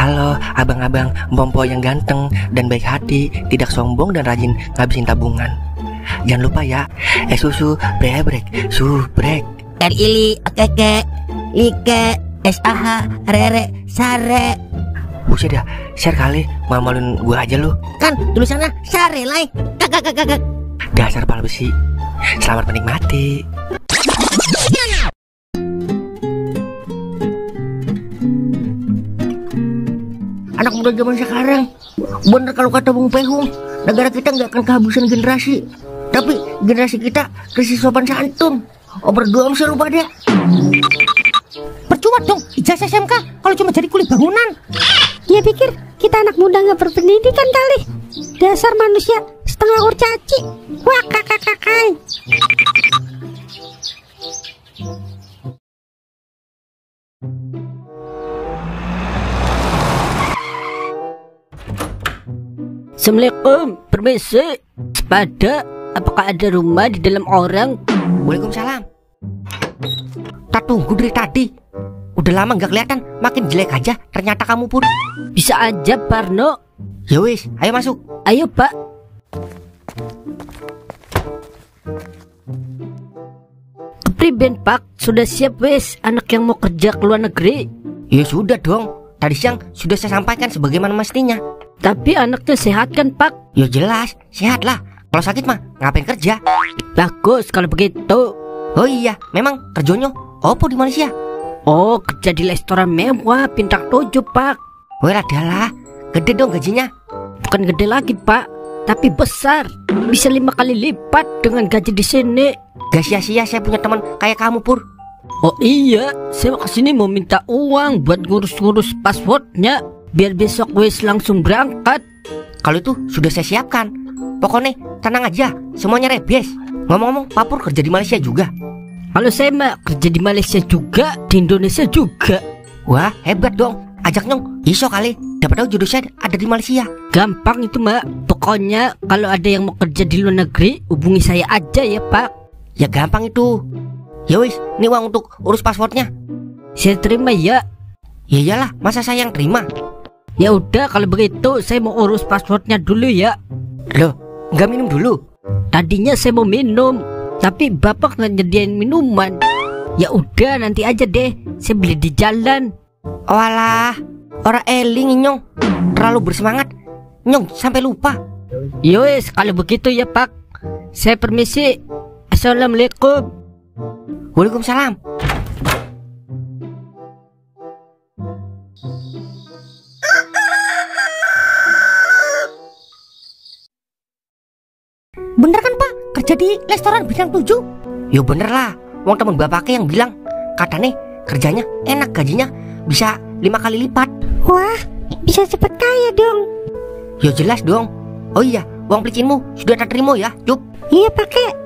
Halo abang-abang Bompo yang ganteng dan baik hati, tidak sombong dan rajin ngabisin tabungan. Jangan lupa ya, susu brebrek, subrek. Ili, keke, like, SAH, rere, sare. Buset dah, share kali, malu-maluin gua aja lu. Kan tulisannya sare lai. Kakak. Dasar pala besi. Selamat menikmati. Anak muda zaman sekarang, bener kalau kata Bung Pehung, negara kita nggak akan kehabisan generasi, tapi generasi kita krisis sopan santun. Berdua sih lu pada. Percuma dong ijazah SMK kalau cuma jadi kuli bangunan. Dia pikir kita anak muda nggak berpendidikan kali. Dasar manusia setengah kurcaci. Wah kakak. Assalamualaikum, permisi. Sepada, apakah ada rumah di dalam orang? Waalaikumsalam. Tak tunggu dari tadi. Udah lama nggak kelihatan, makin jelek aja. Ternyata kamu pun. Bisa aja, Parno. Ya wis, ayo masuk. Ayo, Pak. Kepriben, Pak? Sudah siap wis anak yang mau kerja ke luar negeri? Ya sudah dong. Tadi siang sudah saya sampaikan sebagaimana mestinya. Tapi anaknya sehat kan, Pak? Ya jelas, sehat lah. Kalau sakit mah ngapain kerja? Bagus kalau begitu. Oh iya, memang kerjanya opo di Malaysia? Oh, kerja di restoran mewah bintang 7, Pak. Wah adalah, gede dong gajinya. Bukan gede lagi, Pak, tapi besar. Bisa 5 kali lipat dengan gaji di sini. Gak sia-sia saya punya teman kayak kamu, Pur. Oh iya, saya kesini mau minta uang buat ngurus-ngurus passwordnya, biar besok wis langsung berangkat. Kalau itu sudah saya siapkan. Pokoknya tenang aja, semuanya rebes. Ngomong-ngomong, Pak Pur kerja di Malaysia juga? Kalau saya mah kerja di Malaysia juga, di Indonesia juga. Wah hebat dong, ajak nyong. Iso kali, dapat tahu jodoh saya ada di Malaysia. Gampang itu, Mak. Pokoknya kalau ada yang mau kerja di luar negeri, hubungi saya aja ya, Pak. Ya gampang itu. Ya wis, ini uang untuk urus passwordnya. Saya terima ya. Ya iyalah, masa saya yang terima? Ya udah kalau begitu saya mau urus passwordnya dulu ya. Loh, nggak minum dulu? Tadinya saya mau minum, tapi bapak nggak nyediain minuman. Ya udah nanti aja deh, saya beli di jalan. Walah, orang eling nyong. Terlalu bersemangat, nyong sampai lupa. Yowes kalau begitu ya Pak. Saya permisi. Assalamualaikum. Waalaikumsalam. Bener kan Pak, kerja di restoran bintang 7? Yo bener lah, wong temen bapaknya yang bilang, katanya kerjanya enak, gajinya bisa 5 kali lipat. Wah, bisa cepet kaya dong. Yo jelas dong. Oh iya, uang pelicinmu sudah tak terima ya, Cup? Iya pakai.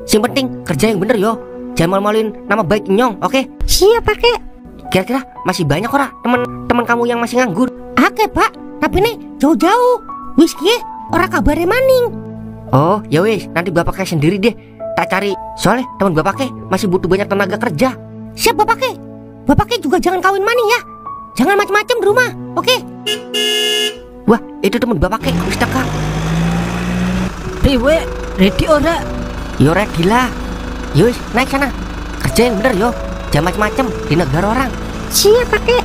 Yang penting kerja yang bener yo. Jangan malu-maluin nama baik nyong, oke? Siap pakai. Kira-kira masih banyak ora teman-teman kamu yang masih nganggur? Oke Pak, tapi nih jauh-jauh. Whisky ora kabare maning. Oh ya wis, nanti bapaknya sendiri deh tak cari. Soalnya teman bapaknya masih butuh banyak tenaga kerja. Siap bapaknya. Bapaknya juga jangan kawin maning ya. Jangan macam-macam di rumah, oke? Wah, itu teman bapaknya wis teka. Priwe, ready ora? Yo ready lah. Yo wis, naik sana. Kerja yang bener yo. Jangan macam-macam di negara orang. Siap pakai.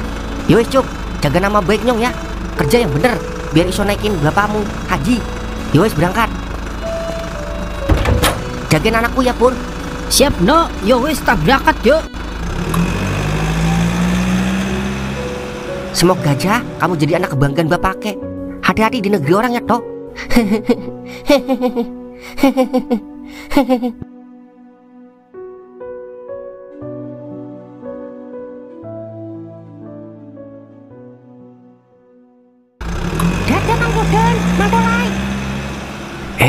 Yo wis Cuk, jaga nama baik nyong ya. Kerja yang bener biar iso naikin bapakmu haji. Yo wis berangkat. Jagain anakku ya Pur. Siap no, yo wis tak berangkat yuk. Semoga aja kamu jadi anak kebanggaan bapaknya. Hati-hati di negeri orang ya toh. Dadah Mang Bodan, Mantolai.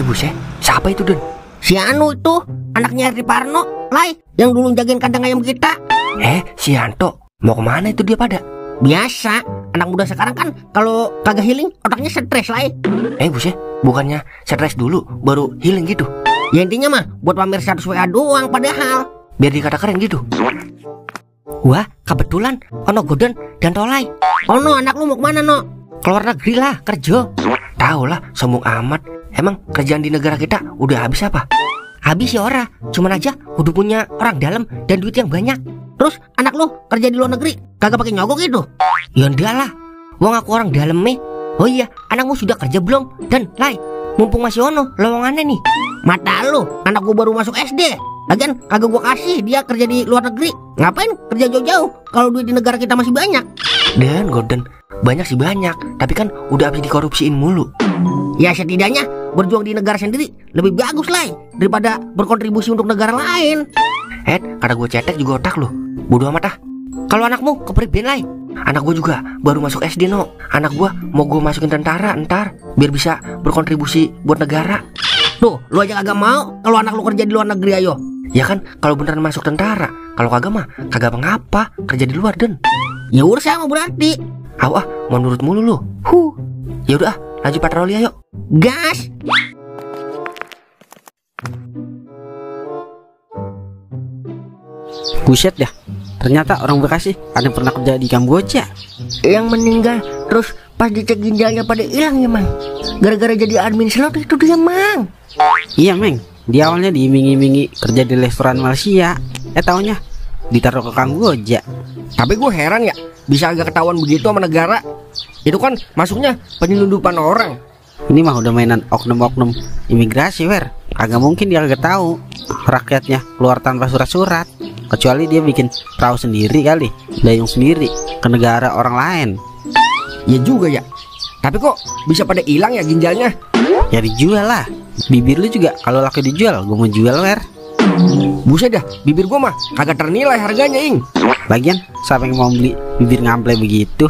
Buset, siapa itu Don? Si Anu itu, anaknya Eri Parno, Lai, yang dulu jagain kandang ayam kita. Si Yanto, mau kemana itu dia pada? Biasa, anak muda sekarang kan kalau kagak healing otaknya stres, Lai. Buset, bukannya stres dulu baru healing gitu? Ya intinya mah buat pamer status WA doang padahal. Biar dikata keren gitu. Wah, kebetulan ono Godon dan Tolai. Ono, anak lu mau kemana, no? Keluar negeri lah, kerja. Tahu lah, sombong amat. Emang kerjaan di negara kita udah habis apa? Habis ya ora, cuman aja udah punya orang dalam dan duit yang banyak. Terus anak lu kerja di luar negeri kagak pakai nyogok itu? Ya enggak lah, wong aku orang dalam nih. Oh iya, anakmu sudah kerja belum? Dan Lai, mumpung masih ono lowongannya nih. Mata lu, anak gua baru masuk SD. Lagian kagak gua kasih dia kerja di luar negeri. Ngapain kerja jauh-jauh kalau duit di negara kita masih banyak? Dan Gordon, banyak sih banyak, tapi kan udah habis dikorupsiin mulu. Ya setidaknya berjuang di negara sendiri lebih bagus lah daripada berkontribusi untuk negara lain. Kata gue cetek juga otak lu. Bodoh amat ah. Kalau anakmu kepriben Lai? Anak gue juga baru masuk SD no. Anak gue mau gue masukin tentara ntar biar bisa berkontribusi buat negara. Tuh, lu aja kagak mau kalau anak lu kerja di luar negeri ayo. Ya kan kalau beneran masuk tentara. Kalau kagak mah kagak mengapa kerja di luar Den. Ya udah sama berarti. Mau nurut mulu lu. Ya udah lanjut patroli ayo. Gas. Buset dah, ternyata orang Bekasi ada yang pernah kerja di Kamboja. Yang meninggal terus pas dicek ginjalnya pada hilang ya Mang. Gara-gara jadi admin slot itu dia Mang. Iya Meng, dia awalnya diiming-imingi kerja di restoran Malaysia. Taunya ditaruh ke Kamboja. Tapi gue heran ya, bisa agak ketahuan begitu sama negara. Itu kan masuknya penyelundupan orang. Ini mah udah mainan oknum-oknum imigrasi Wer. Kagak mungkin dia kagak tahu rakyatnya keluar tanpa surat-surat. Kecuali dia bikin perahu sendiri kali, dayung sendiri ke negara orang lain. Ya juga ya. Tapi kok bisa pada hilang ya ginjalnya? Ya dijual lah. Bibir lu juga kalau laku dijual, gue mau jual Wer. Buset dah, bibir gua mah kagak ternilai harganya Ing. Lagian siapa yang mau beli bibir ngample begitu?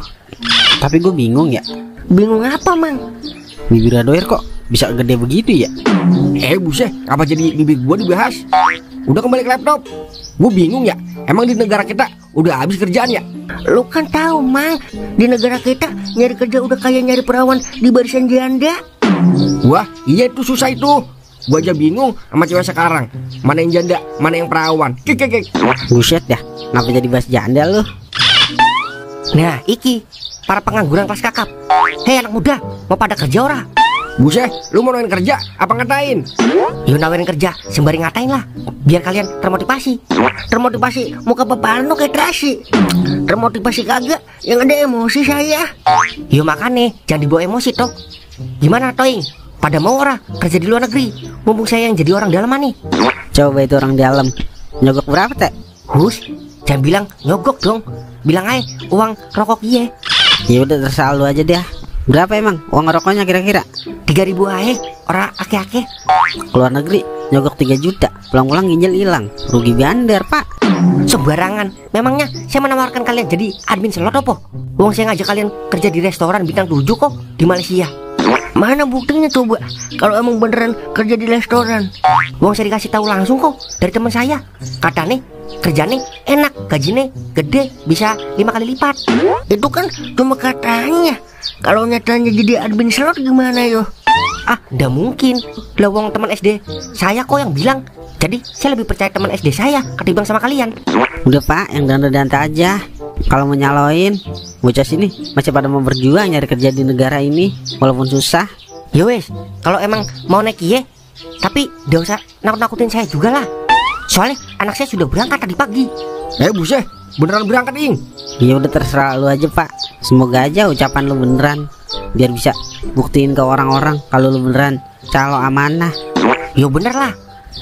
Tapi gue bingung ya. Bingung apa Mang? Bibir Adoir kok bisa gede begitu ya? Buset, apa jadi bibir gua dibahas? Udah kembali ke laptop. Gue bingung ya, emang di negara kita udah habis kerjaan ya? Lu kan tahu Mang, di negara kita nyari kerja udah kayak nyari perawan di barisan janda. Wah iya itu susah itu. Gua aja bingung sama cewek sekarang, mana yang janda, mana yang perawan. Kek. Buset dah, kenapa jadi bahas janda lu? Nah iki para pengangguran kelas kakap. Hei anak muda, mau pada kerja ora? Buset, lu mau nawarin kerja apa ngatain? Yuk nawarin kerja, sembari ngatain lah. Biar kalian termotivasi. Termotivasi muka bapak lu kayak terasi. Termotivasi kagak, yang ada emosi saya. Yuk makanya, jangan dibawa emosi toh. Gimana Toing? Pada mau ora kerja di luar negeri? Mumpung saya yang jadi orang dalam nih. Coba itu orang dalam. Nyogok berapa teh? Jangan bilang nyogok dong. Bilang aja uang rokok iye. Ya udah terserah lu aja deh. Berapa emang uang rokoknya kira-kira? 3.000 aja, ora ake-ake. Keluar negeri nyogok 3 juta, pulang-pulang ginjal hilang. Rugi bandar pak. Sembarangan. Memangnya saya menawarkan kalian jadi admin slot apa? Uang saya ngajak kalian kerja di restoran bintang 7 kok di Malaysia. Mana buktinya coba kalau emang beneran kerja di restoran? Uang saya dikasih tahu langsung kok dari teman saya. Katanya kerjanya enak, gajinya gede, bisa 5 kali lipat. Itu kan cuma katanya. Kalau nyatanya jadi admin slot gimana yo? Nggak mungkin. Lah wong teman SD saya kok yang bilang. Jadi saya lebih percaya teman SD saya ketimbang sama kalian. Udah pak, yang danta aja. Kalau mau nyaloin, bocah sini masih pada mau berjuang nyari kerja di negara ini walaupun susah. Ya wes, kalau emang mau naik ye, tapi gak usah nakut-nakutin saya juga lah. Soalnya anak saya sudah berangkat tadi pagi. Buset, beneran berangkat Ing? Ya udah terserah lu aja pak. Semoga aja ucapan lu beneran, biar bisa buktiin ke orang-orang kalau lu beneran calo amanah. Yo bener lah.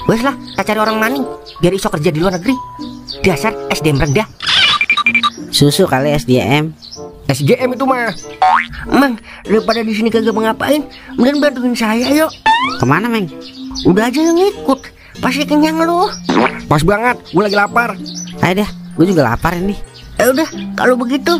Wes lah, kita cari orang maning biar iso kerja di luar negeri. Dasar SDM rendah. Susu kali SDM. SGM itu mah. Mang, daripada di sini kagak ngapain, mending bantuin saya yuk. Kemana Meng? Udah aja yang ikut, pasti kenyang lu. Pas banget, gue lagi lapar. Ayo deh, gue juga lapar ini. Udah, kalau begitu